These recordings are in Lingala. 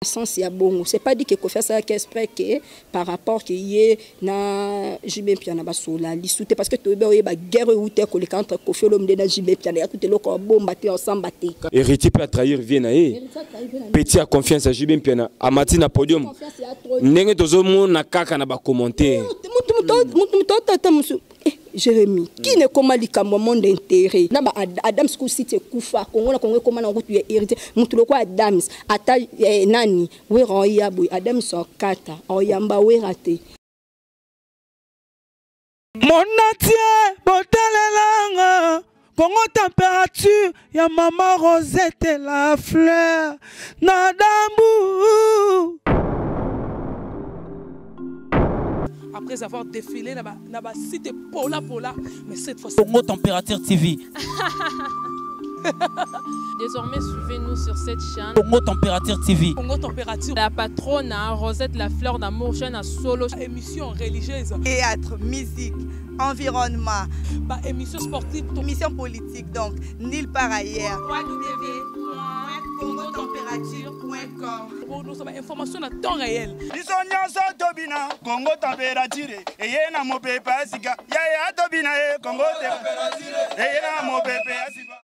Sens ya bongo, c'est pas dit que Koffi asalaki exprès que par rapport que ye na JB Mpiana basola lisu te, parce que toyebi oyeba guerre oyo euti koleka entre Koffi Olomide na JB Mpiana, ya kuta eloko ya bomba te, osamba te. Héritier peut trahir vie na ye. Petit a confiance à JB Mpiana, amati na podium. Ndenge tozomona kaka na ba commentaire. Mutu mutu tata musu. Eh, Jérémy, qui ne koma likambo monde intérêt na ba Adams ku site kufa Congo na Congo koma na route ya héritier mutu lokwa Adams ata eh, nani wera ya boy Adams okata oyamba wera te. Monatie botalelanga Congo température ya maman Rosette la fleur na dambu. Après avoir défilé na ba site Pola Pola, mais cette fois Congo Température TV. Désormais, suivez-nous sur cette chaîne. Congo Température TV. Congo Température. La patronne, hein, Rosette la fleur d'amour, chaîne à solo. Émission religieuse. Théâtre, musique, environnement. Bah, émission sportive. Émission politique, donc, nulle part ailleurs. www.congotemperature.com. Bon, nous sommes information à temps réel. Biso nyonso tobina Congo Température eye na mopepe ya sika ya ya tobina ye Congo Température eye na mopepe ya sika.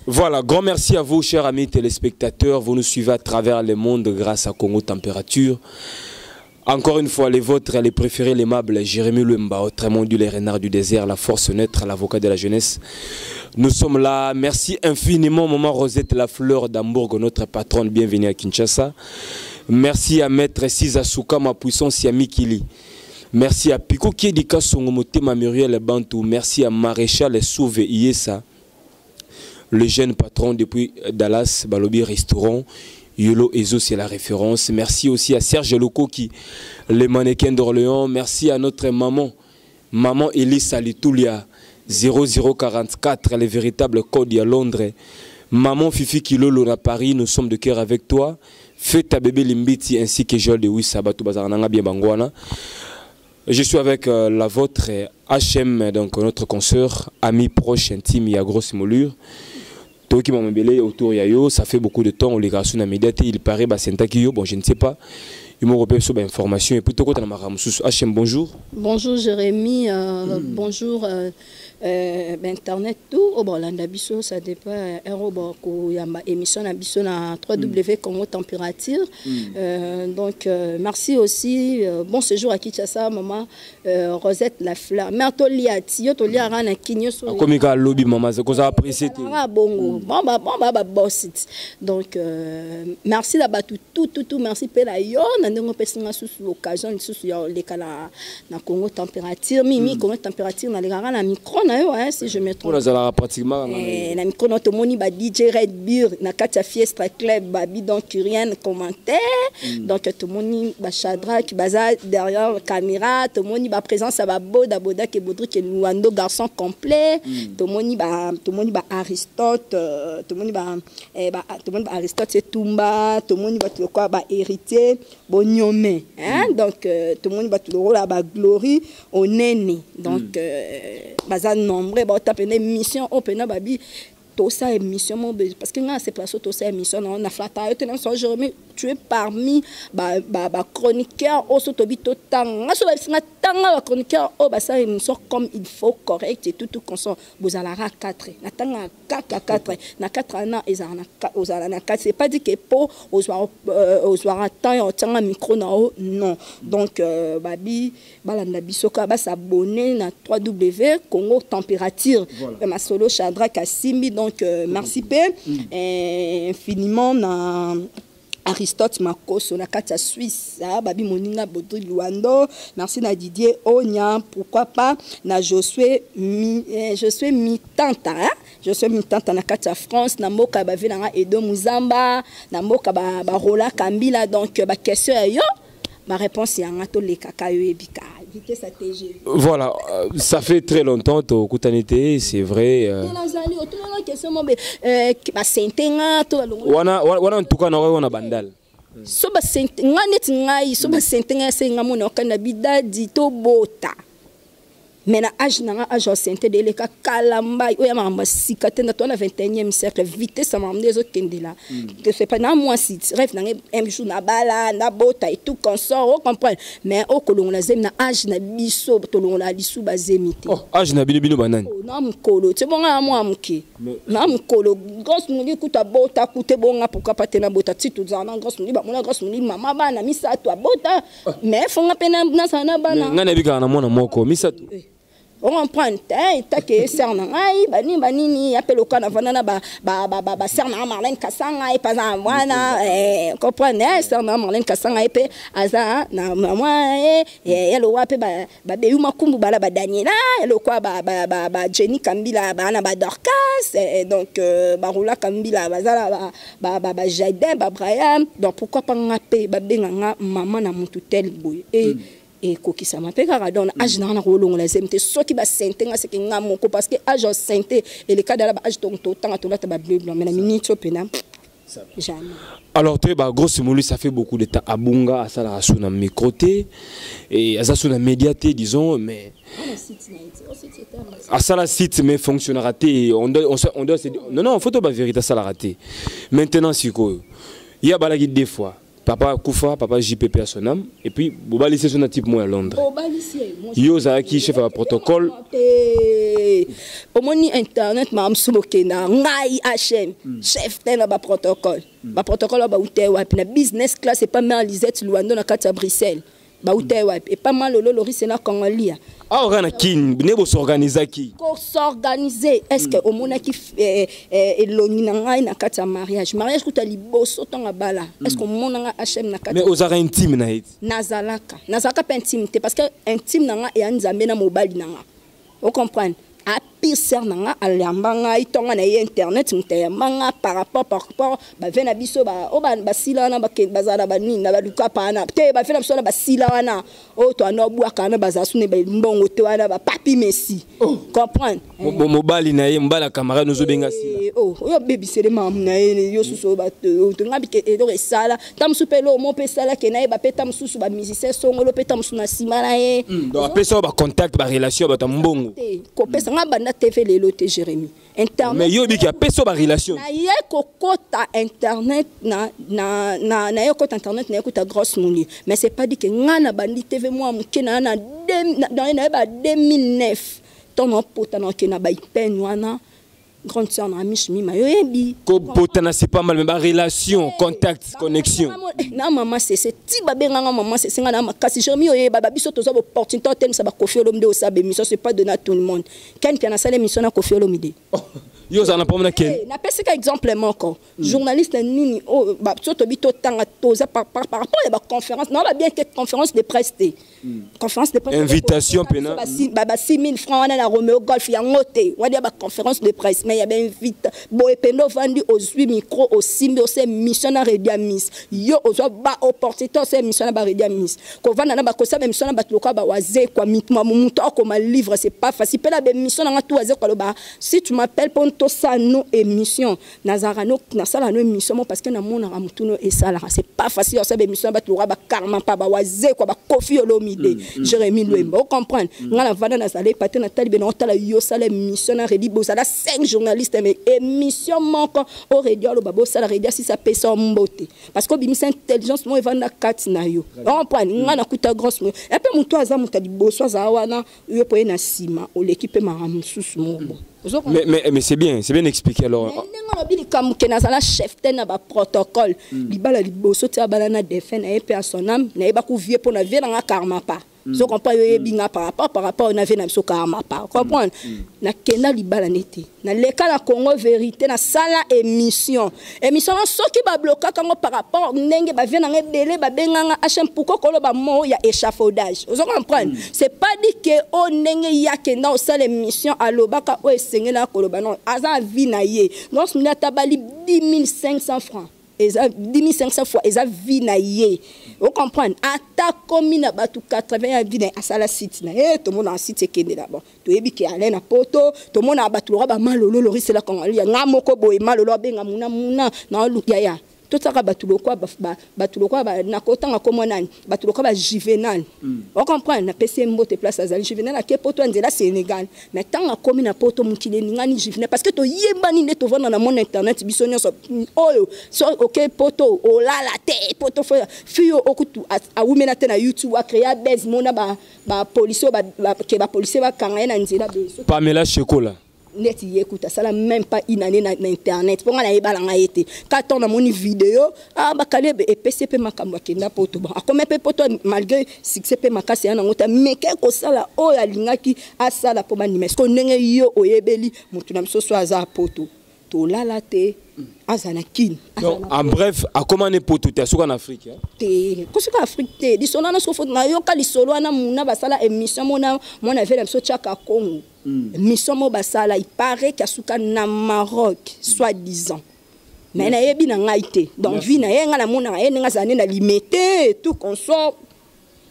Voilà, grand merci à vous, chers amis téléspectateurs. Vous nous suivez à travers le monde grâce à Congo Température. Encore une fois, les vôtres, les préférés, l'aimable Jérémy Lumba, autrement dit les renards du désert, la force neutre, l'avocat de la jeunesse. Nous sommes là. Merci infiniment, maman Rosette La Fleur d'Hambourg, notre patronne. Bienvenue à Kinshasa. Merci à Maître Sisa Souka, ma puissance Yamikili. Merci à Pico Kiedika Songomotema Muriel Bantou. Merci à Maréchal Souve Iesa, le jeune patron depuis Dallas, Balobi Restaurant. Yolo Ezo, c'est la référence. Merci aussi à Serge Loko qui, le mannequin d'Orléans. Merci à notre maman, maman Elisa Litulia, 0044, le véritable code à Londres. Maman Fifi Kilolo à Paris, nous sommes de cœur avec toi. Fais ta bébé Limbiti ainsi que Joël de Wissa, Batou Bazarananga bien Bangwana. Je suis avec la vôtre HM, donc notre consoeur, ami proche, intime, il y a grosse moulure. Toki Mamabele autour yayo, ça fait beaucoup de temps, on les garçons na médiaté, il paraît bah c'est yo, bon je ne sais pas. Il m'a repéré sur information et puis toko na maramususu. HM, bonjour. Bonjour Jérémy, bonjour internet tout au Bolanda biso, ça dépend euro ko ya ma émission na biso na 3W Congo Température. Donc merci aussi, bon séjour à Kinshasa maman Rosette la fleur. Mais tolia ti yo tolia rana kinyo so. Akomika lobby maman, c'est qu'on a apprécié. Ah bongo. Bon bah bon bah, bah boss it. Donc merci là-bas tout tout tout tout, merci pe la yo na ndongo pesinga sous occasion sous yo le kala na Congo Température mimi Congo Température na le kala na micro na yo hein, si je me trompe. Pour la pratiquement, na micro na tomoni ba DJ Red Beer na Katia Fiesta Club ba bi donc rien commentaire. Donc tomoni ba Shadrach baza derrière caméra, tomoni ba présence ba boda boda ke Baudry ke Luando garçon complet. Tomoni ba tomoni ba Aristote, tomoni ba, eh, ba, tomoni ba Aristote c'est Tumba, tomoni ba tout quoi ba héritier bonyome hein. Donc tomoni ba tout le rôle ba glory onene. Donc baza nombre ba tape une mission o pena babi tout ça émission mon parce que nga c'est place tout ça émission on a flatta yo tena so Jérémy tu es parmi ba ba ba chroniqueur o so tobi to tanga so ba singa tanga ba chroniqueur o ba ça émission comme il faut correct et tout tout consort bozala 4 na tanga 4 4 na 4 na ezala na ozala na 4 c'est pas dit que po ozwa temps o tanga micro na o non donc babi balanda biso ka ba s'abonner na 3W Congo Température. Voilà. Ma solo Shadrach Asimbi donc merci P. Et infiniment na Aristote Makoso na kati ya Suisse, ah, babi moninga Baudry Luando, merci na Didier Onya, pourquoi pas na Josué mi, eh, Josué Mitanta, hein? Josué Mitanta na kati ya France, na mboka ba ville na Edo Muzamba, na mboka ba, ba Rola Kambila, donc ba question ya yo, ma réponse ya ngato le kaka yo ebika. Vitesse à TGV. Voilà, ça fait très longtemps au Koutanité, c'est vrai. Nazali, autour de la question, moi, mais ba sentenga, to ba longo. Wana, wana, wana, en tout cas, na wana bandal. So ba sente, nga neti ngai, so ba sentenga, se nga mona, okanda bidadi, to bota. Mais na âge na nga, âge enceinte de eleka kala mbai oyo ya makambo ya sika te. Na toa na 21e siècle, vitesse ya makambo nde ezokendela. C'est pas na mwasi rêve na ngai un jour nabala, nabota et tout consort, ocomprendre. Mais okolongola zemi na âge na biso, tolongola lisu bazemi te. Oh, âge na bino, bino banani? Oh, na mokolo te, bonga na mwa moke na mokolo. Grosse moli kuta abota kute bonga, pourquoi pas te nabota ti tozala na grosse moli, bamona grosse moli mama bana misato abota, mais fonga mpe nazala na bana. Ngai nayebi kaka na mwana moko, misato. Ocomprendre te, etake sœur na ngai banini banini ya mpe loka navanda na basœur na nga Marlène Kasanga, ye mpe aza na mwana. Comprendre, sœur na nga Marlène Kasanga, ye mpe aza na mwana ye ya lokwa mpe babeyu makumbu bala badaniela ya lokwa bajenny Kambila baa na badorcas, donc barula Kambila baza na bajardin babraham. Donc pourquoi pas nga mpe babenga nga mama na motu tel boye e ekokisama mpe kaka. Donc âge na nga na kolongola zemi te. Soki basente nga, seke nga moko, parce que âge enceinte eleka dala baâge totanga tolata bableu blanc, mais na minute oyo mpena jamais. Alors te ba grosse moli, ça fait beaucoup de temps abunga, asalaka so na micro te et aza so na média te, disons, mais asala site mais fonctionnera te. On doit se dire non, non, faut ba vérité, asalaka te. Maintenant sikoyo ye abalaki deux fois, papa akufa, papa JPP à son âme, et puis bobalisi so na type mo ya Londres. Yo ozalaki chef ya protocole. Omoni internet makambo bokenda, ngai HM chef te na baprotocole. Baprotocole oyo bauta wapi? Na business class epa mare Lisette Luando na kati ya Bruxelles, bauta wapi? Epa ma lolo Lorise na Kongolia. Awa kaka na Kini nde bosorganizaki? Kosorganize, est ce que omonaki elongi na ngai na kati ya mariage? Mariage kuta liboso ntongo abala, est ce que omona nga HM na kati? Mais ozalaka intime na ye? Nazalaka mpe intime te, parce que intime na nga eya Nzambe na mobali na nga, ocomprendre. Apire sœur na nga ayamba ngai ntongo na ye internet, moto ayamba nga par rapport bave na biso oyo basila wana, bazala na banini na baluka pana te, bave na biso wana basila wana oyo toanda obwaka wana, bazala sune mbongo te wana, bapapi Messi, comprendre. Mobali na ye, mobali ya camarade ozobenga sila? Oyo obebisele mamu na ye yo susu oyo nga bike eloko esala ta mosusu mpe eloko mo mpe esalaki nayeba mpe ta mosusu bamusicien songolo mpe ta mosusu na nsima na ye. Donc apesa oyo bacontact, barelation ya bato ya mbongo? Te, kopesa nga banda TV lelo te, Jérémi, internet. Mais yo obiki apesa oyo barelation. Naye kokota internet na naye kokota internet, naye kuta grosse moli, mais c'est pas dit que nga na bandi TV mwa moke na na nayeba 2009 ntongo opota na okende na baipene wana, grande sœur na Miche Mima, yo yebi. Kopotana, c'est pas mal, mais barelation, contact, connexion. Na mama Sese ti babenganga mama Sese, nga na makasi Jérémi oyeba babiso toza baopportunité otelemisa bakofi Olomide, osaba émission, c'est pas donné à tout le monde. Ken mpe nasala émission na Kofi Olomide. Yo ozala na problème na Ken? Napesika exemple moko, journaliste nini oyo so tobi totanga toza par rapport ya baconférence na babien te, conférence de presse te, conférence de presse. Invitation pena. Ba 6 000 francs wana na Romeo Golf yango te wana ya baconférence de presse, mais ya bainvite boye pende ovandi, ozwi micro, osimbi, osa émission na Redia Miss, yo ozwa ba opportunité, osa émission na baredia miss, kovanda na bakosala émission na bato lokola bawazekwa, moto akoma livre, c'est pas facile. Mpe na baémission nanga tu wazekwa aloba: si tu m'appelles mpo tosala no émission, nazalaka no nasala no émission mo, parce que namonaka motu no esalaka. C'est pas facile osala baémission na bato lokola bakarma mpa bawazekwa, bakofi Olomide, Jérémi Lwemba, ocomprendre. Nga navanda, nazala epa te, natali be naotala yo osala émission na Redi, bozala 5 journalistes, mais émission moko o Redi aloba bosala Redi asisi apesa mbote, parce que obimisa intelligence moko evanda kati na yo, ocomprendre. Nga nakuta grosse mo epe motu aza moto ya liboso azala wana, yo po ye na nsima oleki mpe makambo mosusu moko bo. Mais c'est bien, c'est bien expliqué alors. Ndenge olobi likambo ke nazala chef te na baprotocole, libala liboso ti abala na défunt na ye mpe ya son âme, nayeba kovie mpo na vie nanga karma pa so comprend, yo oyebi nga par rapport na vie na biso karma pa comprendre. Nakenda libala nete naleka na Congo Vérité, nasala émission na soki bablokaka yango par rapport ndenge bavie nanga ebele babenganga HM, pourquoi koloba mo ya échafaudage, ozo comprendre. C'est pas dit que o ndenge yakenda osala émission alobaka oyo esengelaka koloba, non, aza na vie na ye. Donc mini ata bali 10 500 francs, eza 10 500 fois, eza vie na ye, ocomprendre. Ata komi na bato 80 ya vie na ye, asala site na ye, tomona na site ekendela bon, toyebi ke ale na poto, tomona bato loka bamalolo lorisela kongolia nga moko boye, malolo abenga muna muna na yaya. Totiaka bato lokwa bato lokwa, nakotanga kombo nani, bato lokwa bajuvenal. Ocomprendre? Napesi ye mbote place azali. Juvenal ake Poto ya nzela Sénégal, mais ntango akomi na Poto, mokili eningani. Juvenal, parce que toyebani nde tovanda na monde internet, biso nyonso oyo. So oke Poto, olala te Poto. Fille oyo okutu awumela te na YouTube, acréa base, mona bapolisier, ke bapolisier bakanga ye na nzela. Pamela Shekola. Neti ye kuta asala même pas une année na internet, mpo nga nayebala ye te. Ka ntango namoni video, ah, bakali epesi mpe makambo, akenda Poto. Bon, akomi mpe Poto malgré succès mpe makasi ya nango te, meke kosala oyo alingaki asala mpo bandima. Est-ce ndenge yo oyebeli motu na biso so aza Poto, tolala te, aza na Kini? Donc, en bref, akoma ne Poto te, asuka na Afrique? Te, kosuka Afrique te. Lisolo wana soko nayoka lisolo wana, muna basala émission, mona mwana vele biso tiaka Congo. Mission mo basala, il paraît qu'asuka na Maroc, soit disant, mais nayebi na ngai te. Donc vie na ye, ngai namonaka ye ndenge azala nde na Limete, tout consort.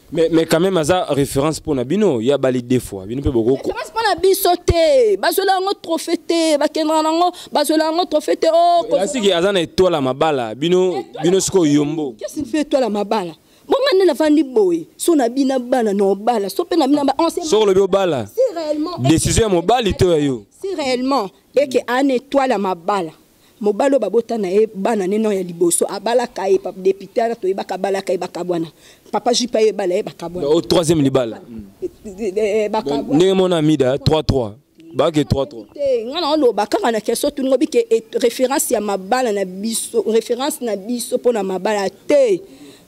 Mais quand même aza référence mpo na bino ya bali deux fois, bino mpe bokoko. Référence mpo na biso te, bazwela yango trophée te, bakendaka nango, bazwela yango trophée te. Oh, asiki aza na étoile ya mabala, bino sikoyo yombo. Qu'est-ce qui fait étoile ya mabala? Bonga nde nafandi boye, so na bina bana na obala, so mpe na bina. Soki olobi obala, décision ya mobali to ya yo? Si réellement eke ana étoile ya mabala, mobali oyo babota na ye bana neno ya liboso abalaka ye, député wana toyebaka, abalaka ye, bakabwana. Papa Jipa ye ebala ye, bakabwana. Au troisième libala, ndenge mona Amida 3 3, bake 3 3. Te, nga na oloba kaka na question tuningo bike référence ya mabala na biso, référence na biso mpo na mabala te.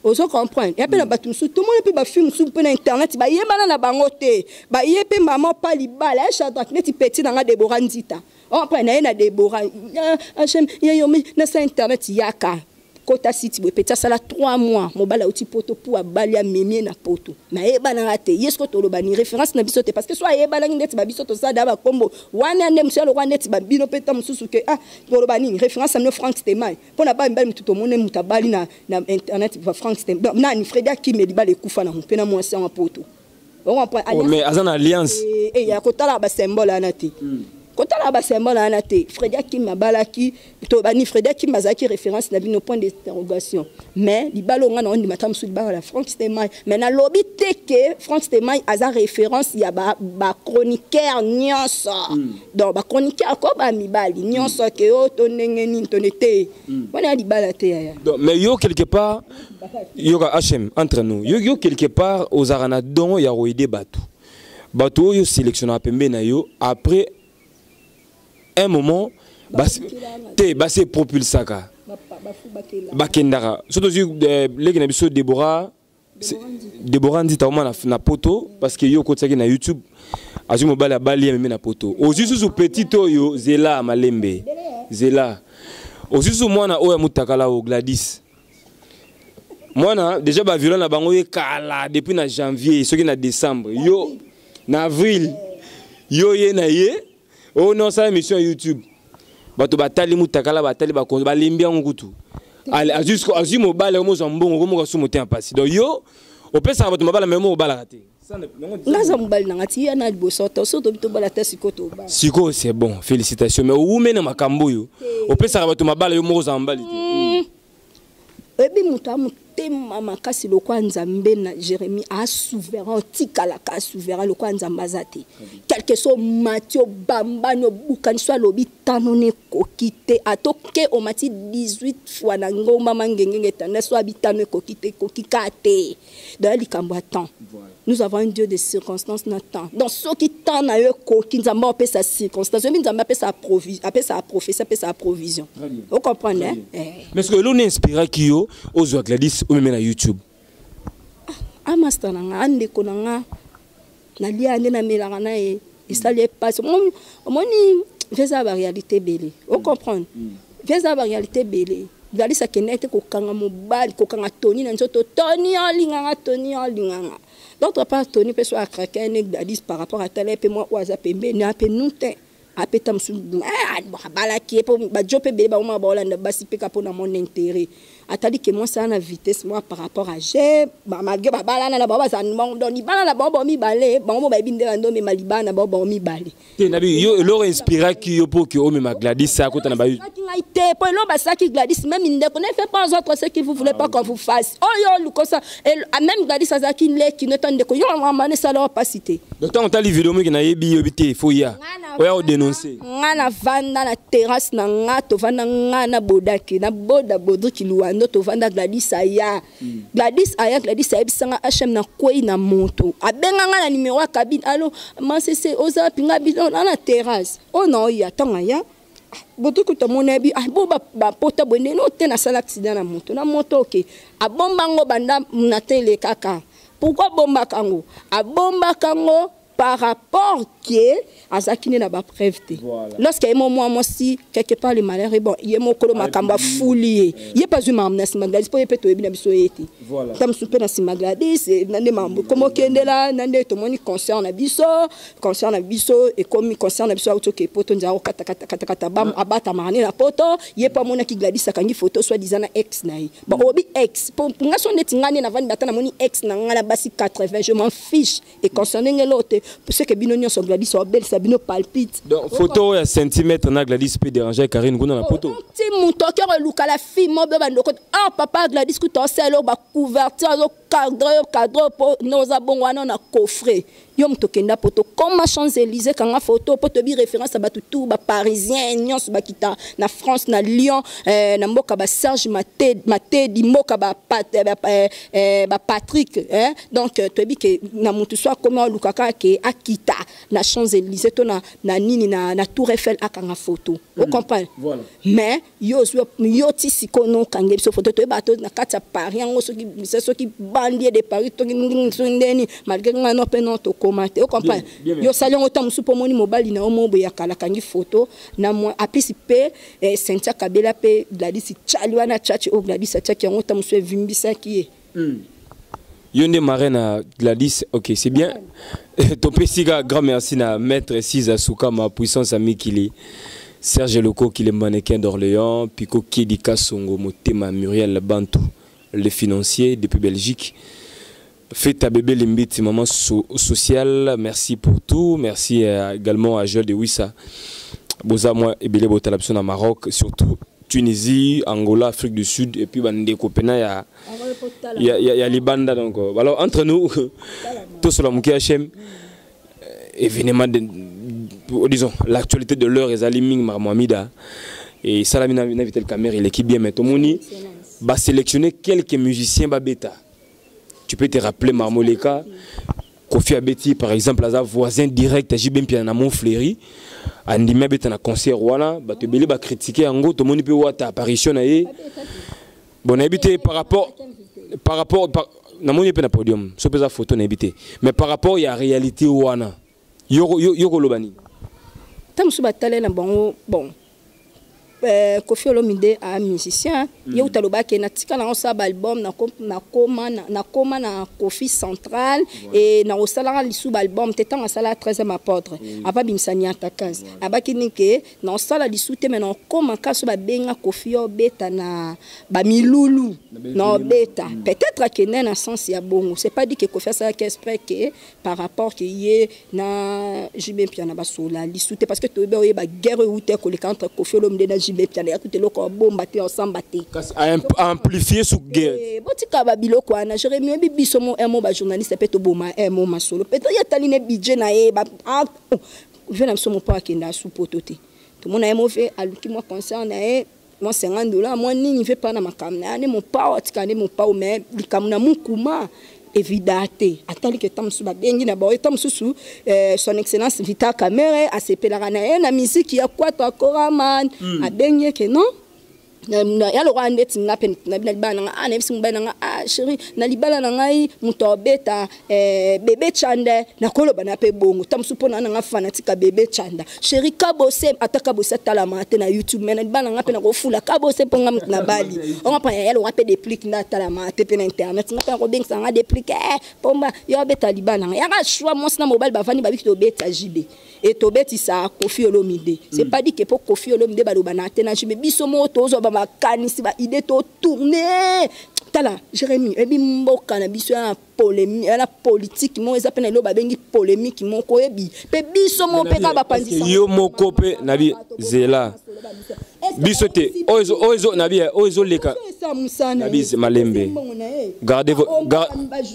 Ozo comprendre? Ya mpe na bato mosusu, tomoni mpe bafilme mosusu mpe na internet, bayebana na bango te, baye mpe mama pa libala ya Shadrack, neti petit na nga Debora Nzita. Après na ye na Debora hm yeyomi nasa internet, yaka kota site boye. Petit asala 3 mois, mobali auti Poto pu abali, amemie na Poto. Nayebanaka te ye. Siko toloba ni référence na biso te, parce que so ayebanaki ndeti babiso tosala da bakombo wana, nde mosu alokwa neti babino mpe ta mosusu ke, ah, toloba nini référence ya bino? Frank Stemai, mpo na bana mibali, motu tomoni moto abali na internet, Frank Stemai nani, Fredi Akimeli, bala ekufa nango mpe na mwasi yango Poto. Oh, mais aza na alliance. Ya kotala basymbole wana te, kotala basymbole wana te. Fredi Akim abalaki to bani, Fredi Akim azalaki référence na bino? Point d'interrogation. Mais libala oyo nga na ondima ta mosusu, libala ya Frank Stemai, mais nalobi te ke Frank Stemai aza référence ya bachroniqueur nyonso. Donc bachroniqueur ko bamibali nyonso ke oyo to ndenge nini tone te, wana ya libala te, yaya. Donc, mais yo quelque part, yoka HM, entre nous, yo quelque part ozalaka na don ya koaider bato, bato oyo sélectionnaka pembeni na yo. Après un moment te basi epropulsaka, bakendaka. So tozwi leki na biso Debora, Debora Nzita, oma na Poto, parce que yo okotisaki na YouTube, azwi mobali, abali, amemi na Poto. Ozwi susu petit oyo, zela malembe, zela. Ozwi susu mwana oyo ya motakala oyo Gladys, mwana déjà baviolent na bango ye kala depuis na janvier, soki na décembre, yo na avril, yo ye na ye oyo no osala émission ya YouTube, bato batali mutakala, batali bakonzi, balembi yango kutu. Azwi mobali, akomozwa mbongo, komoka su motema mpasi. Donc yo opesaka bato mabala, me mo obalaka te. Nga aza mobali na nga ti ya na liboso to so tobi tobala te, sikoyo tobala. Sikoyo c'est bon, félicitations. Mais owume na makambo oyo, opesaka bato mabala, yo moko ozala mobali te. Oyebi, moto a motema makasi lokwa Nzambe na Jérémie, asouverain, otikalaka asouverain lokwa Nzambe aza te. Quelque soit omati, obambani, obukani, so alobi tano na ekoki te. Atoke omati 18 fois na ngomba mangengenge etanda, so abi tano ekoki te, ekoki ka te. Donc likambo ya temps, nous avons un Dieu de circonstances na temps. Donc soki temps na yo ekoki, Nzambe apesa circonstance. Oyebi, Nzambe apesa prophétie, apesa provision. Ocomprendre, hein? Mais ce que eloni inspiraki yo ozwa Gladys, omeme na YouTube? Amaster na nga, andeko na nga, nalia nde namelaka na ye, esali epasi. Omoni, eza baréalité ebele, ocomprendre? Eza baréalité ebele. Gladys akendaki te kokanga mobali, kokanga Toni na nzoto. Toni olinganga, Toni olinganga. D'autre part, Toni mpe so akrake ne Gladys par rapport atala ye mpe mwa oyo aza pembeni ape nu te. Apeta mosusu abalaki ye mpo bajo mpe ebele bango baolanda basi mpe ka mpona mon intérêt. Atali ke mwasi aza na vitesse moko par rapport à je, malgré babalana na bango, bazala donc libala na bango, bango mibale, bango mo bayebi nde bando omema libala na bango, bango mibale. Te, nabi yo eloko inspiraki yo mpo ke omema Gladys akota na bayu? Ngai te, mpo eloko basalaki Gladys, même ndeko, ne fait pas aux autres ce que vous voulez pas qu'on vous fasse. Oyo lukosa même Gladys azalaki leki neta ndeko yo mama, nesala oyo pasi te. Donc ntango otali video moki, nayebi yobi te, fo ya oya odénonce. Nga navanda na terrasse na nga, tovanda nga na Bodaki, na Boda Bodriki Luando, tovanda. Gladys aya, Gladys aya, Gladys ayebisanga hm nakwei na moto. Abenga nga na numero ya cabine: "Allo, masese, oza wapi?" Nga bino na terrasse oyo na oya. Ntango aya, botoki tomona yebi bo bapota boye ndenge o te, nasala accident na moto, na moto. Oke, abomba ngo banda na tele kaka. Pourquoi abombaka yango? Abombaka yango par rapport ke azalaki nde na bapreuve te. Lorsque ye mo mwa mwasi, quelque part le malheur est bon, ye mokolo makambo afuli ye, ye mpe azwi makambo na nsima Gladys, mpo ye mpe toyebi na biso ye te. Ta mosusu mpe na nsima Gladys na nde makambo ekoma okendela na nde tomoni concert na biso, concert na biso ekomi concert na biso auti oke poto, nzela kokatakatakata, abatamaka nde na poto. Ye mpo amonaki Gladys akangi photo soit disant na ex na ye. Bon, obi ex po nga so neti nga nde navandi bata, namoni ex na nga na basi 80, je m'en fiche et concerné ngelo te, ce que bino nyonso Gladys obelisa bino palpite. Donc photo ya centimètre na Gladys peut déranger Karine kuna na poto? Ti moto oke koluka la fille mo be bandoko or papa Gladys kuta osala bacouverture, azocadre cadre mpo noza bongo wana na coffret. Yo moto okenda poto comme Champs Élysées, kanga photo mpo toyebi référence ya bato tout, baparisien nyonso bakita na France, na Lyon, na mboka baserge Matedi, mboka baPatrick. Donc toyebi ke na motu so akomi aluka kaka ke akita na Champs Élysées to na nini na Tour Eiffel, akanga photo. Ocomprendre? Voilà. Mais yo ozwi yo ti sikoyo nokange biso photo, toyeba to na kati ya Paris yango, soki banlieue de Paris, toki soki ndeni, malgré nga no mpe no tokóma te. Ocomprendre? Yo osali yango ta mosusu mpo omoni mobali na yo mo boye akala akangi photo na mwa apesi mpe Cynthia Kabela mpe Gladys tiali wana tiati oyo Gladys atiaki yango, ta mosusu evimbisaki ye. Yo nde marraine na Gladys. Ok, c'est bien. Topesi ka grand merci na maître Siza Sukama, puissance ya mikili, Serge Loko qui le mannequin d'Orléans, Pico Kedika Songo Motema, Muriel Bantou le financier depuis Belgique. Fête à bébé Limbiti, maman sociale, merci pour tout. Merci également à Joël de Wissa. Boza moi ebele botala biso na Maroc, surtout Tunisie, Angola, Afrique du Sud et puis bandeko pena ya libanda. Donc alors entre nous tosala moke HM, événement de, disons l'actualité de l'heure ezali mingi makambo Amida et esalami na Vital Kamerhe eleki bien, mais tomoni basélectionner quelques musiciens babeta. Tu peux te rappeler Marmoleka, Kofi abeti par exemple, aza voisin direct ya JB Mpiana na Montfleury, andimi abeta na concert wana, bato ebele bacritiquer yango. Tomoni mpe Wata, apparition na ye, bon, nayebi te par rapport namoni mpe na podium so mpe eza photo, nayebi te, mais par rapport ya réalité wana, yo koloba nini? Ta mosusu batala na bango. Bon, Kofi Olomide a musicien. Ye uta alobaki natika nango osala baalbum, nakoma na Kofi Central e nakosalaka lisusu baalbum te. Ntango asala 13e apôtre, ava bimisa Niata 15, abaki nini ke naosala lisusu te, me nakoma ka so babenga Kofi obeta na bamilulu na obeta. Peut-être akende na sens ya bongo. C'est pas dit que Kofi asalaki exprès ke par rapport ke ye na JB Mpiana basola lisu te, parce que toyebi oyeba guerre euti koleka entre Kofi Olomide na JB Mpiana, ya kuta eloko abomba te, osamba te. Kasi amplifier su guerre. Botika babiloko wana. Jérémi, oyebi biso mo mo bajournaliste mpe toboma mo masolo. Peut-être ye atali ne budget na ye ve na biso mo mpo akende asu poto te. Tomona ye mo ve aluki mwa concert na ye mwa 50 $, mwa nini ve mpa na makambo na ye nde mopao atika nde mopao, mais likambo na mokuma evida te. Atali ke ta mosusu babengi na bango, ta mosusu son excellence Vital Kamerhe asepelaka na ye na misiki ya Kwata Koraman, abengi ye ke non ya lokwa ndeti nga mpe na bina libala nanga, a nayebisi mobali nanga, a Chéri, na libala na ngai moto abeta Bebe Chanda, nakoloba na mpe bongo ta mosusu mpo na nanga fanatique ya Bebe Chanda. Chéri, Kabose, ata Kabose atalama te na YouTube, mais na libala na ngai mpe nakofula Kabose mpo nga moto na bali onga mpo ya longa mpe Déplique nde atalama te mpe na internet, nga mpe nakobengisa nga Déplique pomba yo abeta libala na ngai. Yaka choix, mwasi na mobali bavandi, babiki tobeta JB e tobetisa Kofi Olomide. C'est pas dit que mpo Kofi Olomide baloba na te na JB. Biso moko tozwa bamakanisi, baidée, totourne. Tala Jérémi, oyebi mboka na biso ya na polémique, ya na politique moko eza mpe na eloko babengi polémique moko. Oyebi mpe biso moko mpe kaka bapandisa. Yo moko mpe nabi zela biso te, oyo nabi oyo ezoleka nabi malembe, gardez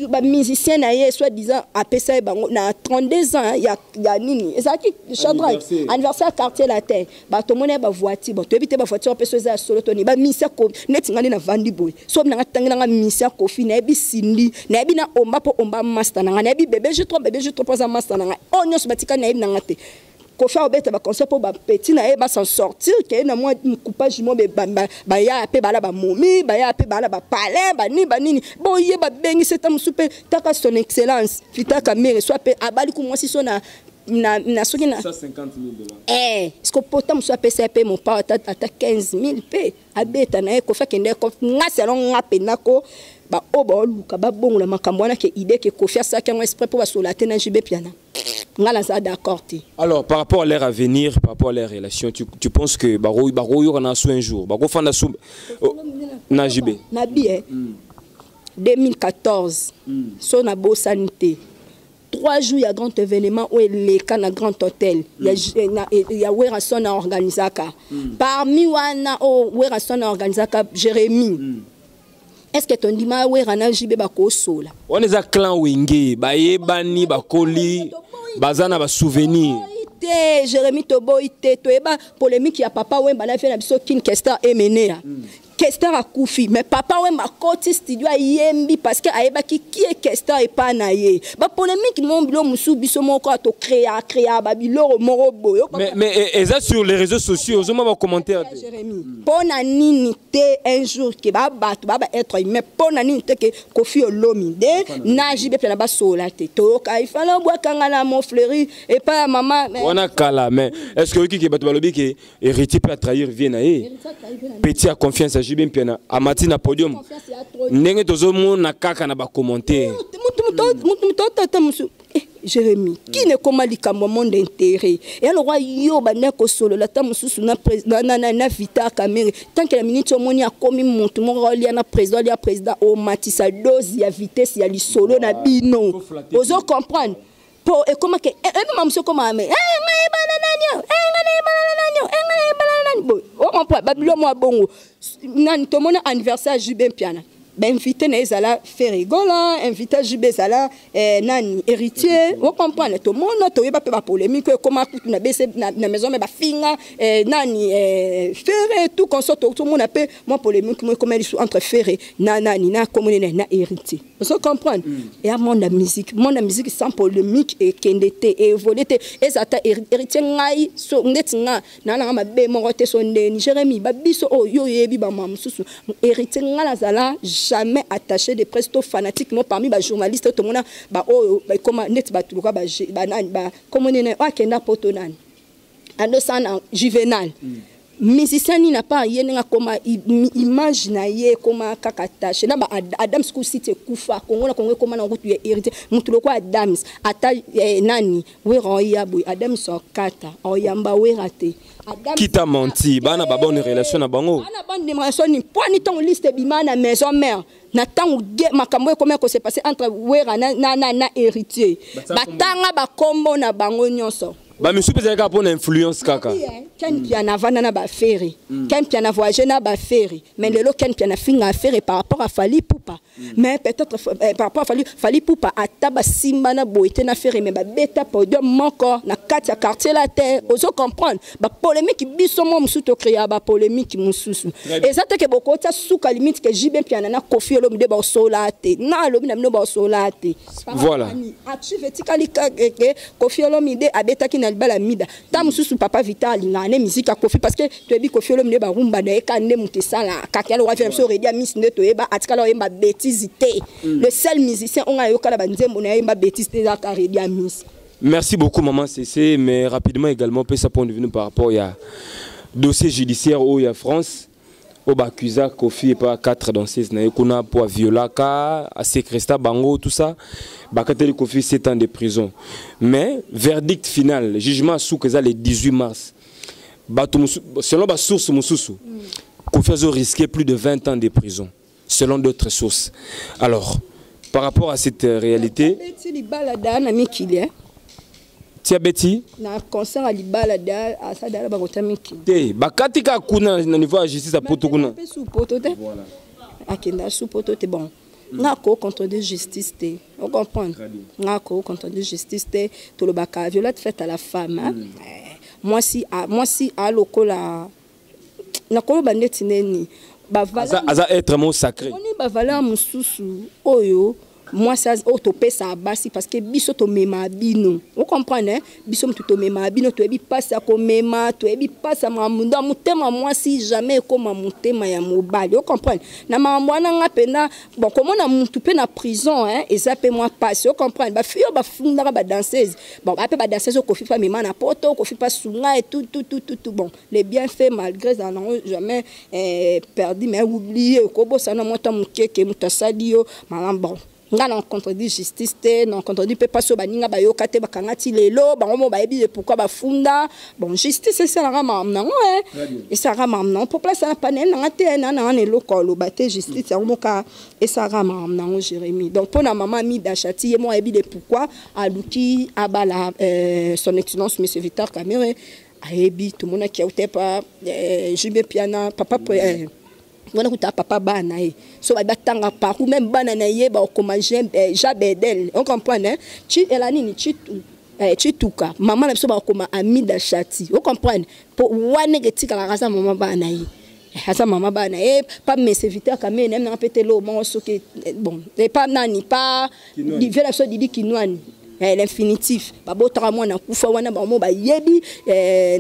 Bamusicien na ye, soit disant apesa ye bango na 32 ans ya nini ezalaki Shadrack, anniversaire Quartier Latin, bato omoni ye bavoiture. Bon, toyebi te bavoiture mpe so eza ya solo to nini. Bamusicien neti nga nde navandi boye, so nanga tangi nanga musicien Kofi, nayebi Sindi, nayebi na Omba mpo Omba master na nga, nayebi Bebe J3, Bebe J3 mpo aza master na ngai. Oyo nyonso batikali nayebi nanga te. Kofi aobeta baconcert mpo bapeti na ye basan sortir ke na mwa coupage mo baya mpe bala bamomi, baya mpe bala bapalin banini banini boye babengisi ta mosusu mpe taka Son Excellence Fita Kamere, so mpe abali ku mwasi so na soki na 150 000 $. Ce que pota mosusu apesa ye mpe mopa ata 15 000 mpe abeta na ye. Kofi akende nga selon nga mpenza ko baoyo baoluka babongola makambo wana ke idée ke Kofi asalaki yango exprès mpo basola te na JB Mpiana, nga naza d'accord te. Alors, par rapport à leur avenir, par rapport à leur relation, tu penses que baro yokana so un jour bakofanda so na JB? Nabi 2014 so nabosani te, 3 jours ya grand événement oyo eleka na Grand Hôtel ya Werason aorganisaka. Parmi wana oyo Werason aorganisaka, Jérémie, est ce que tondima Wera na JB bakosola? Wana eza clan Wenge, bayebani, bakoli, baza na basouvenir. Te Jérémie, toboyi te. Toyeba polémique ya Papa Wemba na vie na biso King Kester Emenea. Kester akufi, mais Papa Wemba akoti studio, ayembi parce que ayebaki kie Kester epa na ye. Bapolémique mo bilo mosusu, biso moko atocréa créa babiloko moko boye. Mais eza sur les réseaux sociaux, ozomona bacommentaire te. Jérémie, mpo na nini te un jour ke babato baba être humain, mpo na nini te ke Kofi Olomide na JB mpe na basola te? Toyoka ifala obwakanga na Montfleuri epai ya mama. Wana kala, mais est ce que oyoki ke bato balobi ke Héritier mpe atrahir vie na ye, petit ya confiance ya JB Mpiana, amati na podium ndenge tozomona kaka na bacommentaire? Mutu otata mosu. Jérémie, kini ekóma likambo ya monde intérêt eya lokwa yo banda kosolola ta mosusu na Vital Kamerhe. Tant que na minute omoni akomi motu moko alia na président, alia président, omatisa dose ya vitesse ya lisolo na bino. Ozo comprendre mpo ekomaki ebima mosu ekómaa me ngai yebana nani, ngai nayebana na nani, ngai nayebana na nani boye. Ocomprendre babilo mwa bongo nani. Tomoni anniversaire JB Mpiana, bainvité na ye ezala Ferre Gola, invité JB ezala nani, Héritier. Ocomprendre, tomona, toyeba mpe bapolémique oyo ekóma kutu na bese na maison me bafinga nani, Ferre, tout consort. Tomona mpe mwa polémique mo ekóma lisu entre Ferre na nani, na komoni na Héritier. Ozo comprendre, eya monde ya musique. Monde ya musique sans polémique ekende te, évolue te. Eza ata Héritier, ngai so ndeti nga naa nanga mabe moko te. So ndeni Jérémi babiso oyo yo oyebi bamama mosusu, Héritier, nga nazala jamais attaché de presse to fanatique mo parmi bajournaliste. Tomona baoyo ekoma neti bato loka banani, bakomoni oyo akenda poto, nani andosala na Juvenal, musicien nini apa ye ndenge akoma image na ye ekoma kaka tache na ba Adams ku site ekufa Kongo na Kongo ekoma na kutu ya Héritier. Mutu lokwa Adams ata nani, Wera oya boye, Adams okata oyamba Wera te. Qui t'a menti? Bana ba bonne relation na bango. Bana bonne relation ni poani. Ntango liste ebima na maison mère, na ntango makambo ekomi kose passer entre Wera na Héritier, batanga bakombo na bango nyonso. Bamisusu mpe ezalaki kaka mpona influence kaka. Ken Mpiana avanda na baFerre, Ken Mpiana voyage na baFerre, mais lelo Ken Mpiana finga aFerre par rapport à Fally Ipupa. Mais peut-être par rapport à Fally, Fally Ipupa ata basimba na boye te na Ferre, mais babeta podium moko na kati ya Quartier Latin. Ozo comprendre, bapolémique biso mo mosusu tocréa bapolémique mosusu. Eza te ke bokotia suka limite ke JB Mpiana na Kofi Olomide baosola te. Na alobi na bino, baosola te. Voilà. Archive etikali ke Kofi Olomide abetaki na libala Mida. Ta mosusu papa Vita alingaka ne musique ya Kofi, parce que toyebi Kofi Olomide, barumba na ye ka nde moto esala kaka ya lokwa. Biso Redi Amisi nde toyeba atikala oyemba bétise te. Le seul musicien onga ayokala banzembo na ye ayemba bétise te, ezaka Redi Amisi. Merci beaucoup, Maman CC. Mais rapidement également, peut ça point de vue par rapport à dossier judiciaire où il y a France, où accusé Kofi et pas quatre danseuses, na kuna pour violaka, séquestrer bango, tout ça. Bakateli Kofi 7 ans de prison. Mais verdict final, jugement sous que ça le 18 mars. Bato selon ba source mosusu, Kofi a risqué plus de 20 ans de prison, selon d'autres sources. Alors, par rapport à cette réalité, Beti libala da na mikili, eh? Tia Betty Na concert ya libala da asada bakota mikili. Te, bakati ka kuna na niveau ya justice ya poto kuna. Mpe su poto te, akenda su poto te. Bon, nga ko contredire justice te, ocomprendre? Nga ko contredire justice te. Tolobaka violence faite à la femme, hein? Eh, mwasi mwasi alokola nakoloba ndeti neni. Aza, aza être mot sacré. Omoni, bavaleur mosusu oyo mwasi oyo topesaka basi, parce que biso tomema bino, ocomprendre, hein? Biso motu tomema bino, toyebi mpasi ya komema, toyebi mpasi ya makambo. Ndo motema mwasi jamais ekóma motema ya mobali, ocomprendre? Na makambo wana nga mpena, bon, komona mutu mpe na prison, hein, eza mpe mwa mpasi, ocomprendre? Bafille oyo bafundaka badanseuse, bon, bape badanseuse oyo Kofi mpe amema na poto, Kofi mpe asunga et tout, tout, tout, tout, tout. Bon, les bienfaits malgré ezala nango jamais perdu, mais oublié, kobosana mwa ta mokeke moto asali yo malamu. Bon, nga na contredit justice te, na contredit mpe mpasi oyo baninga bayoka te, bakanga ti lelo bango mo bayebi le pourquoi bafunda. Bon, justice esalaka makambo nango, esalaka makambo nango po place wana panel nanga te, na nanga na eloko aloba te. Justice yango moka esalaka makambo nango, Jérémi. Donc mpo na mama Mida Chati, ye mo ayebi le pourquoi aluki abala son excellence monsieur Vital Kamerhe. Ayebi, tomonaki aute pa JB Piana, papa wana kuta papa bana ye so babi batanga partout, même bana na ye bakokoma Jean Bedel, on comprend, hein? Chi ela nini chituka mama na biso bakokoma Amida Chati, o comprendre? Po wana etikalaka aza mama bana ye, aza mama bana ye. Pa monsieur Vital Kamerhe na ye nanga mpe te lo moko soki, bon, pa nani, pa vie na biso Didi Kinwani, l'infinitif babotaka mwana kufa wana, bango bayebi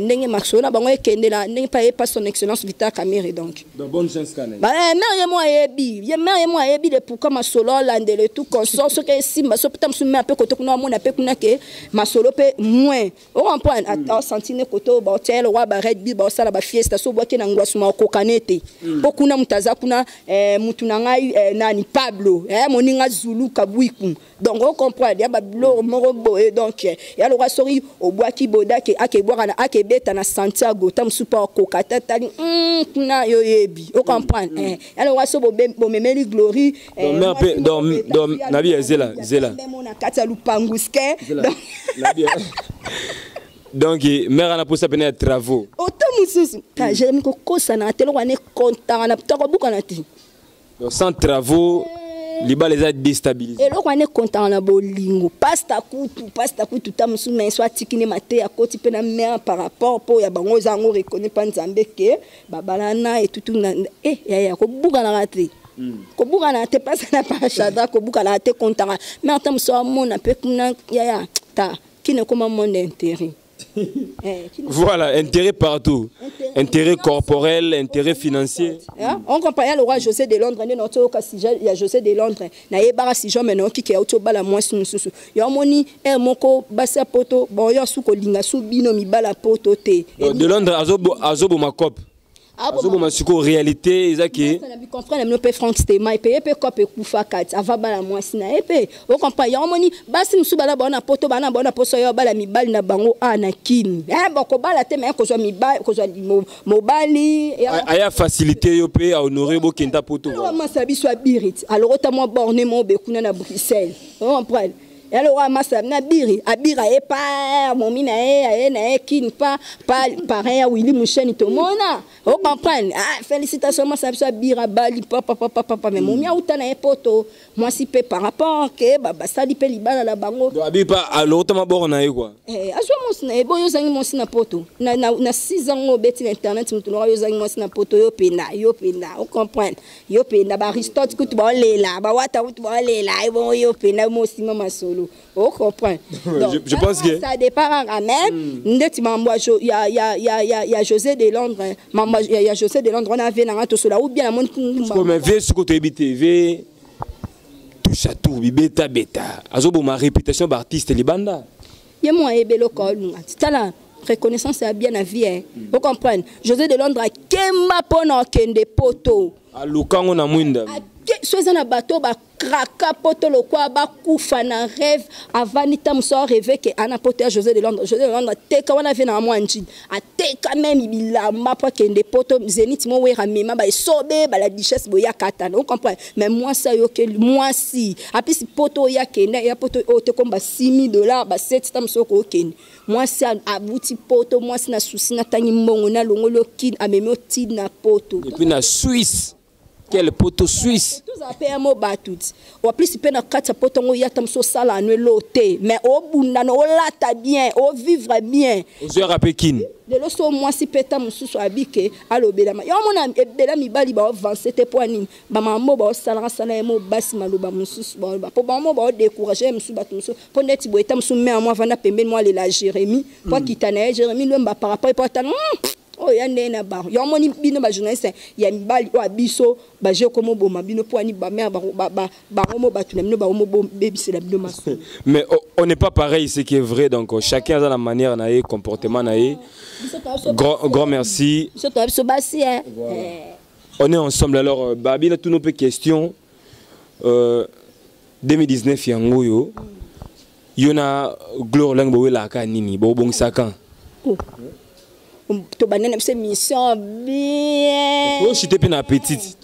ndenge masolo na bango ekendela, ndenge mpe ayepa son excellence Vital Kamerhe. Donc bonne chance kana. Mare ye mo ayebi, ye mare ye mo ayebi de pourquoi masolo alandela tout consort. Soki esimba so peta mosusu, mare mpe kote kuna amona mpe kuna ke masolo mpe moins, ocomprendre? Asanti ne kote oyo baotia ye lokwa bared bi baosala bafiesta, so obwaki na ngwasuma okokane te, mpo kuna moto aza kuna, mutu na ngai, nani, Pablo, moninga Zulu Kabwiku. Donc ocomprendre, ya babiloko moko boye. Donc ya lokwa soki obwaki bodake akebwaka na akebeta na Santiago, ta mosusu mpo akoka te, tali kuna yo yebi, ocomprendre? Ya lokwa so bomemeli Glory Nabi zela zela. Na kati ya lupanguske. Donc mare ana posa pene ya travaux. Ota mosusu ta Jérémi kokosana te, eloko wana ekontaka na tokobukana te. Donc sans travaux, libala eza déstabilisé. Eloko wana ekontaka na bolingo. Pasta kutu, pasta kutu ta mosusu na ye so atiki ne mateya, akoti mpe na mare par rapport mpo ya bango eza yango reconnu mpa Nzambe ke babalana etutu na yaya kobukanaka te, kobukana te mpasa na pachada, kobukanaka te, kontaka me ata mosusu amona mpe kuna yaya ta kini ekoma monde intérêt. Voilà, intérêt partout. Intérêt corporel, intérêt financier. On comprend le roi José de Londres, nde naotoyoka sujet ya José de Londres. Nayebaka sujet me nayoki ke auti obala mwasi mosusu. Yo omoni ere moko basi ya poto, bon, yo asu kolinga su bino mibala poto te. De Londres azoboma cope. Azoboma sikoyo réalité eza ke comprendre na bino mpe Frank Stema epe ye mpe cope ekufa kati ava bala mwasi na ye mpe, ocomprendre? Yango moni basi mosusu bala bao na poto, bana bao na poso yo bala mibali na bango a na kini bakobala te, me kozwa mibali, kozwa mobali. Aya facilité yo mpe ahonore bokenda poto. Masa biso abirit alokota mwa borne mo obe kuna na Bruxelles, ocomprendre? Alors amasa na biri abira ye pa momi na ye aye na ye kini pa pa parrain ya Willy Musheni tomona, ocomprendre? Ah, félicitation masa biso abira bali papa papa papa, mais momi auta na ye poto mwasi mpe par rapport ke basali mpe libala na bango. Abiri pa alokota maboko na ye quoi. Azwa mwasi na ye boyo ozangi mwasi na poto na 6 ans obeti na internet, motu noko yo ozangi mwasi na poto, yo penda, yo penda, ocomprendre? Yo penda baaristote kutu baolela, bawata kutu baolela, ebongo yo penda mosima masolo. lelo. Ocomprendre? Je pense que ça dépend kaka, mais ndeti mambo ya José de Londres, mambo ya José de Londres wana, ave nanga tosola ou bien namoni. Mais ve sikoyo toyebi te, ve touche à tout, bibeta beta, azoboma réputation baartiste libanda. Ye mo ayebeli eloko olunga. Tala, reconnaissance ya bien na vie, eh. Ocomprendre? José de Londres akemba mpona okende Poto. Alukango na mwinda. So eza na bato bakraka Poto lokwa bakufa na rêve, avandi ta mosu arêve ke ana Poto ya José de Londres. José de Londres ateka wana ave na mwa njini, ateka meme bilamba mpo akende Poto. Zénith mo wera mema baesobe bala duchesse boyaka atana, ocomprendre? Mais mwasi ayokeli mwasi apesi Poto oyo akende ya Poto oyo te, comme ba 6 000 $, ba 7 ta mosu okokende. Mwasi abuti Poto, mwasi na susi, natangi mbongo, nalongoli okini, amemi otini na Poto. Et puis na Suisse, quel Poto Suisse! Tozala mpe ya mo bato ti waplisi mpe na kati ya Poto yango, oyata mosu osala ano elo te, mais obundana, olata bien, ovivre bien. Ozwaka mpe kini. Lelo so mwasi mpe ta mosusu abike alobelama yo, omona ebela mibali baavance te. Mpo ya nini? Bamama baosalaka sala ye mo basi maloba mosusu baoloba mpo bango baodécourage ye mosusu, bato mosusu mpo ndeti boye ta mosusu me mo avanda pembeni mo alela Jérémi mpo akita na ye Jérémi Lwemba par rapport mpo atala oyo ya ndenge na bango. Yo omoni bino bajournaliste ya mibali oyo ya biso baje komoboma bino mpo ani bamare bango mo bato na bino bango mobebisela bino maso. Mais on n'est pas pareil, ce qui est vrai. Donc chacun a la manière na ye, comportement na ye. Grand, grand merci. Biso toya biso basi. On est ensemble. Alors babi na tous nos questions, 2019 yango oyo, yo na Gloire Langue bowelaka nini, bobongisaka? Tobanda na biso émission bien. Oshite mpe na appétit.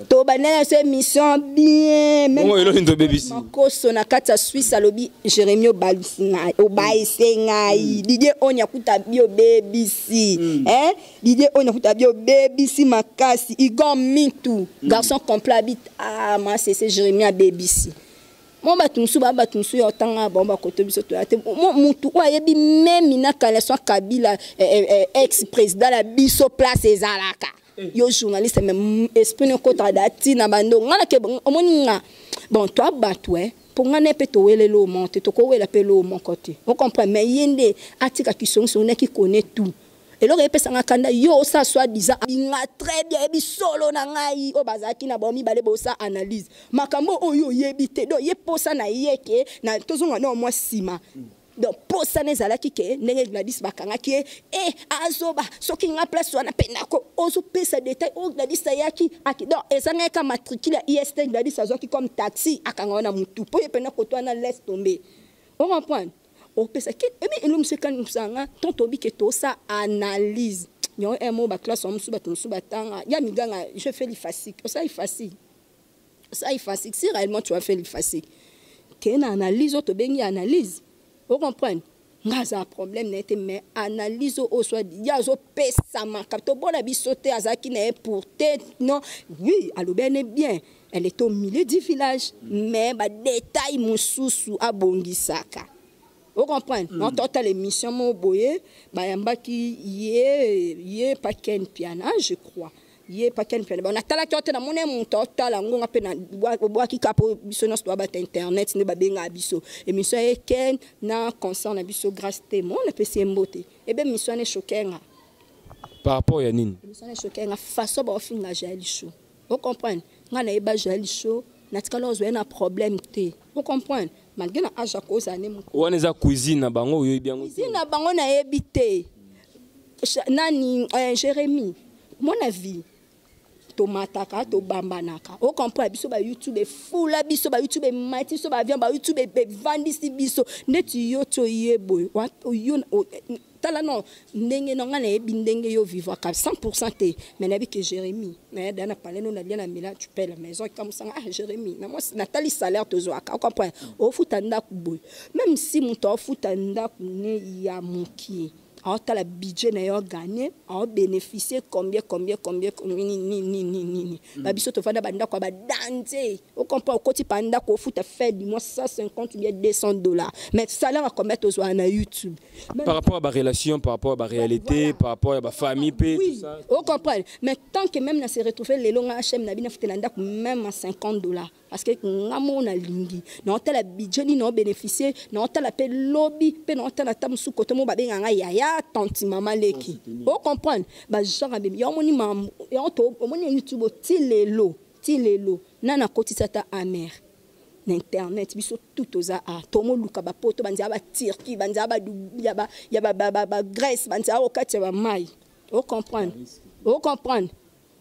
Tobanda na biso émission bien. Bongo eloni tobebisi? Makoso na kati ya Suisse alobi: Jérémi, obalisi ngai, obayise ngai. Didier oni akuta bi obebisi, eh? Didier oni akuta bi obebisi makasi. Igor Mintu, garçon complet, abi ah masese Jérémi abebisi mo bato mosusu, baa bato mosusu ya otanga bango bakoto biso toya te. Mutu oyo ayebi meme na kaleson Kabila, ex président na biso, place ezalaka yo journaliste, mais esprit nokotaka da ntina bando nga nake omoni nga. Bon, toa bato e mpo nga ne mpe towelela oyo moko te, tokowela mpe eloo moko te, ocomprend? Mais ye nde atikaki songisongi naki connaît tout. Eloko epesanga kanda, yo osala soi disant binga très bien, yebi solo na ngai oyo bazalaki na bango mibale, bosala analyse makambo oyo oyebi te. Donc ye posa na ye ke na tozonga na mwa nsima. Donc posa na ezalaki ke ndenge Gladys bakangaki ye, e azoba soki nga place wana mpe nako ozopesa détail oyo Gladys ayaki aki. Donc ezangaki ka matricule ya ist Gladys azwaki comme taxi, akanga wana mutu mpo ye mpena koto wana, laisse tomber, ocomprendre? Opesa ebi elo mosu ekanisanga ton tobi ke tosa analyse yango mo baclasse mosusu, bato mosusu batanga ya miganga. Je fais l'IFASIC, osala IFASIC, osala IFASIC. Si réellement tu as fait l'IFASIC, ke na analyse oyo tobengi analyse, ocomprendre? Nga aza problème na ye te, mais analyse oyo soit ye azopesamaka tobola biso te, azalaki na ye pour te. Non, oui, alobi ene bien, elle est au milieu du village, mais badétail mosusu abongisaka, ocomprendre? Mm. Totala émission moko boye bayambaki ye, ye pa Ken Piana, je crois, ye pa Ken Piana. Bon, natalaki yo te, namoni moto otala yango, nga mpe obwaki ka mpo biso nyonso toyabata internet nde babengaka biso émission ye Ken na concert na biso Grâce te mo napesi ye mbote. Ebe émission wana echoquer nga. Par rapport ya nini? Émission wana echoquer nga, façon baofinga Jael Show, ocomprendre? Nga nayeba Jael Show, natikala ozwa ye na problème te, ocomprendre? Malgré na age akozala ne moko. Wana eza cuisine na bango, oyebi yango? Cuisine na bango nayebi te. Nani, Jérémi, mon avis, tomataka, tobambanaka, ocomprendre? Biso bayoutube efula biso, bayoutube emati biso, baavion bayoutube evandisi biso ndeti yo ti oye boye. Yo tala no ndenge na nga nayebi ndenge yo vivaka 100 te, mais nayebi ke Jérémi nayeda na pale no nalia na mela, tu paies la maison ekamusanga. Ah Jérémi, na mwasi natali salaire tozwaka, ocomprendre? Ofuta ndako boye, même si moto aofuta ndako ne ya mokie. Aotala budget na ye, ogagner, aobénéficie combien, combien, combien, nini nini nini nini. Babiso tovanda bandako ya badanze, ocomprend? Okoti pa ndako, ofuta fin du mois 150 ou bien 200 $, mais salaire ya combien tozwaka na YouTube? Par rapport à ba relation, par rapport à ba réalité, voilà. Par rapport à ba famille pe, oui, tout ça. Ocomprendre? Mais tant que même na se retrouver lelo, nga HM na bino, afutela ndako même à 50 $, parce que nga moko nalingi naotala budget nini naobénéficie, naotala mpe lobi, mpe naotala ata mosusu kote mo babenga nga yaya, tanti, mama, leki, ocomprendre? Bagenre abemi yango, omoni mambo yango, omoni YouTube ti lelo, ti lelo nani akotisa ata amer na internet? Biso tout toza a tomoluka bapoto, banzela baTurquie, banzela ya baGrèce, banzela okati ya bamai, ocomprendre? Ocomprendre?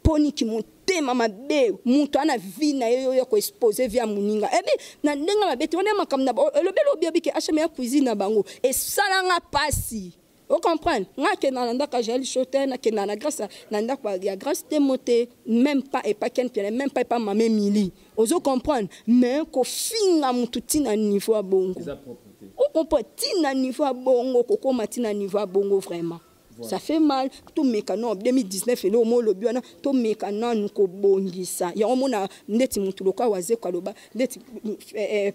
Mponiki motema mabe, moto ana vie na ye, oyo koexpose vie ya moninga ebi na ndenge mabe te. Wana makambo na elobeli obi obike HM ya cuisine na bango esalanga mpasi, ocomprendre? Nga akenda na ndako ya Jael Show te, nakenda na Grâce, na ndako ya Grâce te, mo te, même pas epa Ken Piana, même pas epa Mama Emily, ozo comprendre? Mais kofinga motu ntina niveau ya bongo, ocomprendre? Ntina niveau ya bongo, kokóma ntina niveau ya bongo, vraiment, voilà. Ça fait mal. Tomeka no 2019, eloko mo olobi wana, tomeka nanu kobongisa yango. Mona ndeti motu lokwa Wazekwa aloba, ndeti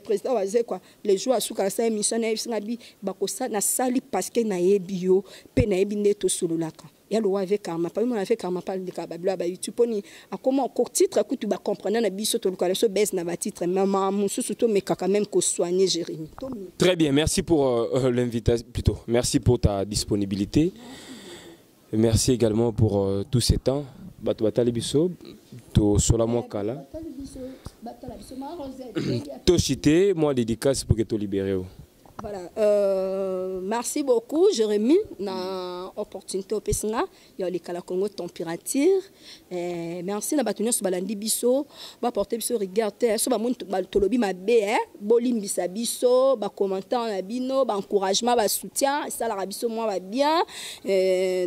président Wazekwa, le jour asuka asala émission, nayebisinga bi bakosa nasali, parce que nayebi yo mpe nayebi nde tosololaka ya lowa avec Karma pa. Mona avec Karma pa ndeka babilo ya baYouTube, mponi akoma titre kutu bacomprendre na biso, toluka na biso base na batitre mama mosusu, tomekaka même kosoigner, Jérémi. Très bien, merci pour l'invitation, plutôt merci pour ta disponibilité. Merci également pour tout ce temps. Bato batali biso, tosola mwa kala. Toshite mwa dédicace pour que to libérer. Voilà, merci beaucoup Jérémy na opportunité opesi nga ya lekala Congo Température. Merci na bato nyonso balandi biso, baporte biso rigueur te so bamoni tolobi mabe, bolimbisa biso. Bacommentaire na bino, baencouragement, basoutien esalaka biso mwa babien.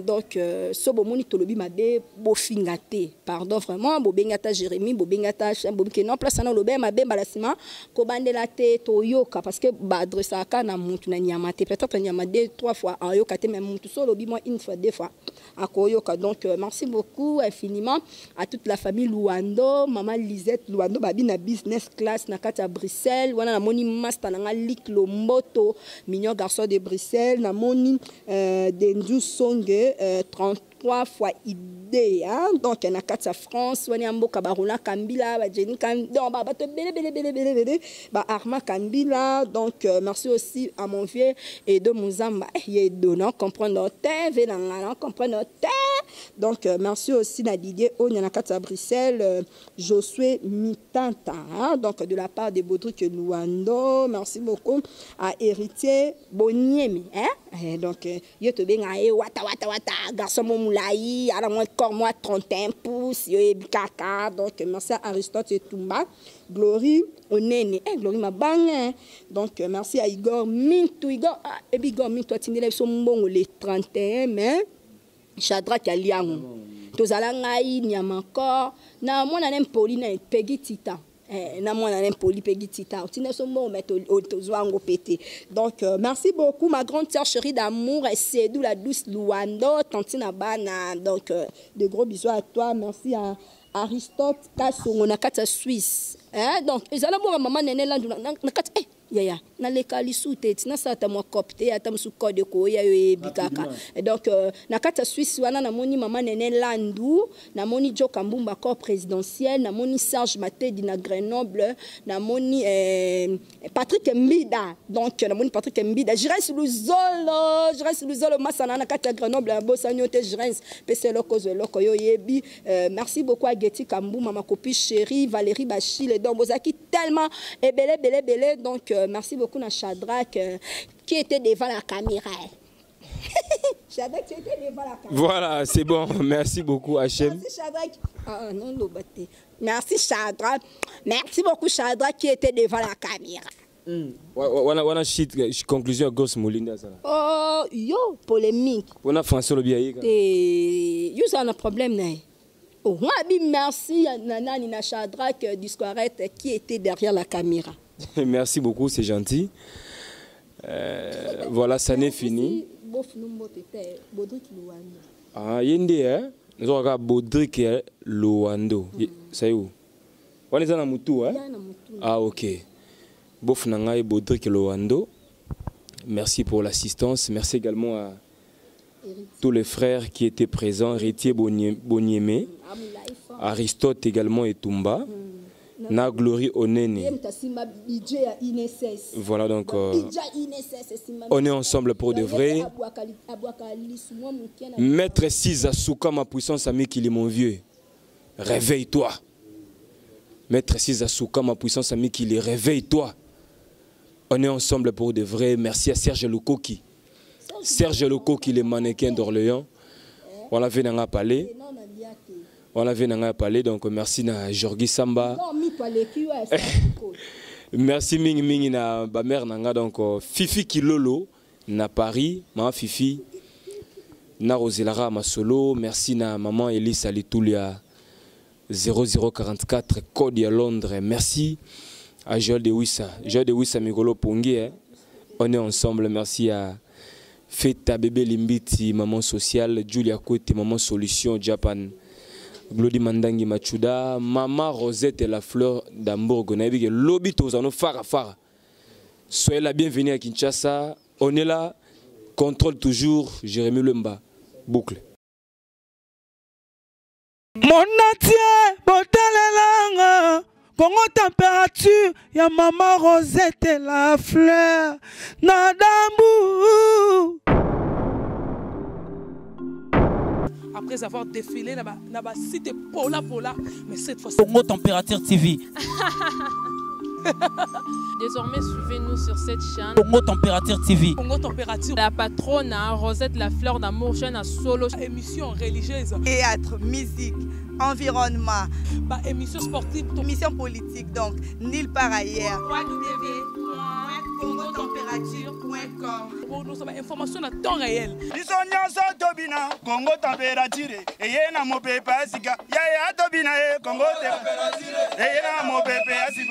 Donc so bomoni tolobi mabe, bofinga te, pardon vraiment. Bobengi ata Jérémy, bobengi ata, bobike non, place wana olobi mabe, mbala nsima kobandela te, toyoka, parce que baadressaka na mutu na nyama te. Peut-être nyama deux trois fois ayoka te, mais mutu so olobi mwa une fois, deux fois, akoyoka. Donc merci beaucoup infiniment à toute la famille Luando, mama Lisette Luando, babi na business class na kati ya Bruxelles wana. Namoni master na nga Lik Lomboto, mignon garçon de Bruxelles. Namoni Denzu Songe, 33 fois idée, hein? Donc na kati ya France wana ya mboka barona Kambila, bajeni, donc bato ebele ebele ebele ebele ebele, baarma Kambila. Donc merci aussi à mon vieux Edo Muzamba, eh, ye Edo na comprendre te ve na nga na comprendre te. Donc merci aussi na Didier Onya na kati ya Bruxelles, Josué Mitanta, hein? Donc de la part de Baudric Luando. Merci beaucoup à Héritier Boniemi, hein? Eh, donc ye tobenga ye wata wata wata, garçon mo molai ala mwa corps mwa 31 pouces, yo yebi kaka. Donc merci à Aristote Etumba, Glory Onene, eh, Glory Mabanga. Donc merci à Igor Mintu, Igor, ah, ebi Igor Mintu atindela biso mbongo le 31, mais Shadrack Aliango tozala ngai nyama encore na mwana ne mpoli na Pegi Tita, na mwana na mpoli Pegi Tita otinda so mbongo, mais tozwa yango pe te. Donc merci beaucoup ma grande sœur chérie d'amour, Sedou la douce Luando, tantine bana. Donc de gros bisous à toi. Merci à Aristote Kasongo na kati ya Suisse, hein? Donc ezala bonga mama Nene Landu na kati, eh, yaya naleka lisu te, ti nasala ata mwa cope te, ata mosu code koya, yo yebi kaka. Donc na kati ya Suisse wana namoni mama Nene Landu, namoni Joka Mbumba, corps présidentiel, namoni Serge Matedi na Grenoble, namoni Patrick Mbida. Donc namoni Patrick Mbida, Jirens Luzolo, Jirens Luzolo masana na kati ya Grenoble, nabosani yo te Jirens, pesa eloko, ozwa eloko, yo oyebi. Merci beaucoup à Getty Kambuma, ma copine chérie Valérie Bachile. Donc bozalaki tellement ebele ebele ebele. Donc merci beaucoup na Shadrach qui était devant la caméra. Shadrach, tu étais devant la caméra. Voilà, c'est bon. Merci beaucoup, HM. Merci Shadrach. Ah non, Lobaté. Merci Shadrach. Merci beaucoup Shadrach qui était devant la caméra. Wana shit conclusion ya Gos Molinda asala. Oh, yo polémique. Mpona français olobi ayeka. Te, yo ozala na problème na ye. Oh, moi, abi merci na nani, na Shadrach du Squaret qui était derrière la caméra. Merci beaucoup, c'est gentil. Voilà, ça n'est fini. Bof no mbote te, Bodrik Luwando. Ah, ye nde eh? Nazoka kaka Bodrik Luwando. Ça y est, wana eza na mutu, eh? Ya na mutu. Ah ok, bof na ngai Bodrik Luwando, merci pour l'assistance. Merci également à Héritier. Tous les frères qui étaient présents, Héritier Boniemé, Amulaifa. Aristote également et Tumba, Na Glory Onene. Ye moto asimba budget ya INSS. Voilà donc, Budget ya INSS esimba. On est ensemble pour de Donc, vrai. ye abwaka lisu mwa moke na Maître Cisa Souka, ma puissance amie qu'il est mon vieux. Réveille-toi. Maître Cisa Souka, ma puissance amie qu'il est, réveille-toi. On est ensemble pour de vrai. Merci à Serge Lukoki. Serge Lukoki, le mannequin d'Orléans. On l'a vu dans la palais. Non, na lia te. On l'a vu dans la palais. Donc merci à Jorgi Samba. Non, mito aleki oyo ya Serge Lukoki. Merci mingi mingi na ba mère nanga, donc Fifi Kilolo na Paris, maman Fifi na Roselara Masolo, merci na maman Elisa Litulia 0044 code ya Londres. Merci à Joël de Wissa. Joël de Wissa Mikolo Pongi, hein. On est ensemble. Merci à Feta Bébé Limbiti, maman sociale, Julia Kwete, maman solution Japan. Glody Mandangi Machuda, Maman Rosette et la fleur d'Hambourg. On a vu que lobby tozano fara fara. Soyez la bienvenue à Kinshasa. On est là, contrôle toujours Jérémy Lemba. Boucle. Mon entier, botalelanga. Congo température, ya Maman Rosette la fleur. Nadambu. Après avoir défilé na ba cité Pola Pola, mais cette fois-ci. Congo Température TV. Désormais, suivez-nous sur cette chaîne. Congo Température TV. Congo Température. La patronne, hein, Rosette la fleur d'amour, chaîne à solo. Émission religieuse. Théâtre, musique, environnement. Bah, émission sportive. Émission politique, donc, nulle part ailleurs. www.congotempérature.com. Pour nous, sommes information à temps réel. Biso nyonso tobina Congo température eye na mopepe ya sika. Yaya tobina ye Congo température eye na mopepe ya sika.